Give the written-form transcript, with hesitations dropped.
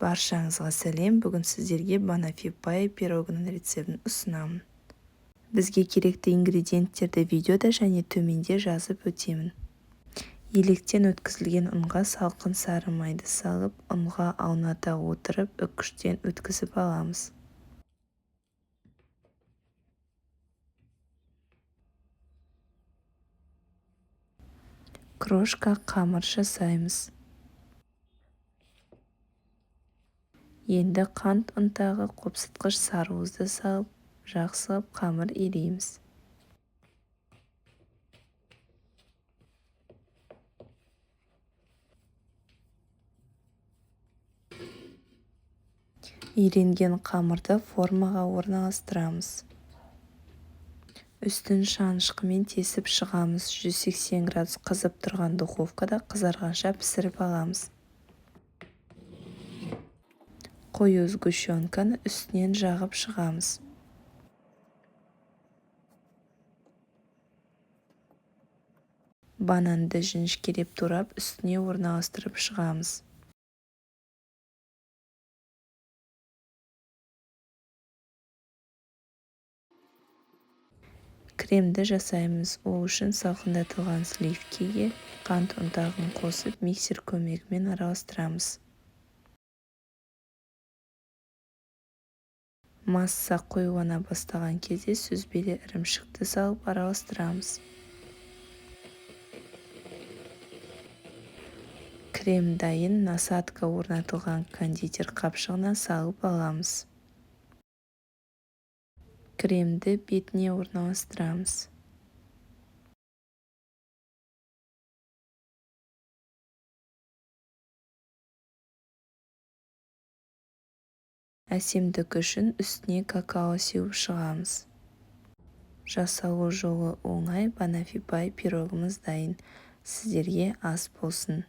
Баршаңызға сәлем! Бүгін сіздерге Баноффи пай пирогының рецептін ұсынамын. Бізге керекті ингредиенттерді видеода және төменде жазып өтемін. Електен өткізілген ұнға салқын сары майды салып, ұнға ауната отырып, үккіштен өткізіп аламыз. Крошка қамыр жасаймыз. Енді қант ұнтағы, қопсытқыш сарыуызды салып, жақсылап қамыр илейміз. Иленген қамырды формаға орналастырамыз. Үстін шанышқымен тесіп шығамыз. 180 градус қызып тұрған духовкада қызарғанша пісіріп аламыз. Қою сгущенканы үстінен жағып шығамыз. Бананды жіңішкелеп турап, үстіне орналастырып шығамыз. Кремді жасаймыз. Ол үшін салқындатылған сливкиге қант ұнтағын қосып, миксер көмегімен араластырамыз. Масса қоюлана бастаған кезде сүзбелі ірімшікті салып араластырамыз. Крем дайын. Насадка орнатылған кондитер қапшығына салып аламыз. Кремді бетіне орналастырамыз. Әсемдік үшін үстіне какао сеуіп шығамыз. Жасалу жолы оңай. Баноффи пай пирогымыз дайын. Сіздерге ас болсын!